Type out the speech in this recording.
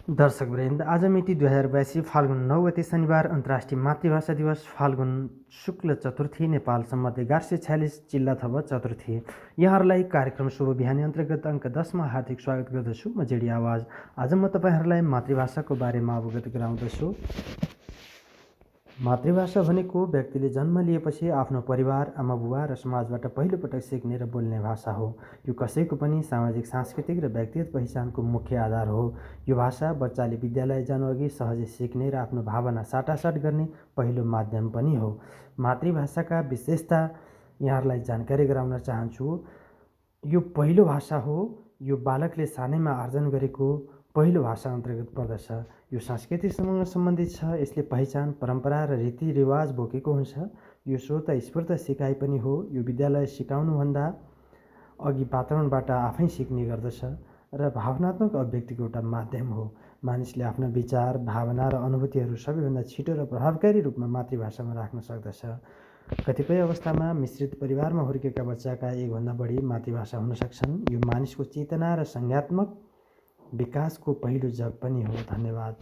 दर्शकवृन्द, आज मिति 2082 फाल्गुन 9 गते शनिबार अन्तर्राष्ट्रिय मातृभाषा दिवस। फाल्गुन शुक्ल चतुर्थी, नेपाल सम्मत 1146 चिल्ला थप चतुर्थी। यहाँहरूलाई कार्यक्रम शुभ बिहानी अन्तर्गत अङ्क 10 मा हार्दिक स्वागत गर्दछु। म जेडी आवाज। आज म तपाईँहरूलाई मातृभाषाको बारेमा अवगत गराउँदछु। मातृभाषा भनेको व्यक्तिले जन्म लिएपछि आफ्नो परिवार, आमा बुबा र समाजबाट पहिलोपटक सिक्ने र बोल्ने भाषा हो। यो कसैको पनि सामाजिक, सांस्कृतिक र व्यक्तिगत पहिचानको मुख्य आधार हो। यो भाषा बच्चाले विद्यालय जानुअघि सहजै सिक्ने र आफ्नो भावना साटासाट गर्ने पहिलो माध्यम पनि हो। मातृभाषाका विशेषता यहाँहरूलाई जानकारी गराउन चाहन्छु। यो पहिलो भाषा हो। यो बालकले सानैमा आर्जन गरेको पहिलो भाषा अन्तर्गत पर्दछ। यो संस्कृतिसँग सम्बन्धित छ। यसले पहिचान, परम्परा र रीतिरिवाज बोकेको हुन्छ। यो स्वत स्फूर्त सिकाइ पनि हो। यो विद्यालय सिकाउनुभन्दा अघि वातावरणबाट आफै सिक्ने गर्दछ र भावनात्मक अभिव्यक्तिको एउटा माध्यम हो। मानिसले आफ्ना विचार, भावना र अनुभूतिहरू सबैभन्दा छिटो र प्रभावकारी रूपमा मातृभाषामा राख्न सक्दछ। कतिपय अवस्थामा मिश्रित परिवारमा हुर्केका बच्चाका एकभन्दा बढी मातृभाषा हुन सक्छन्। यो मानिसको चेतना र संज्ञात्मक विकासको पहिलो जग पनि हो। धन्यवाद।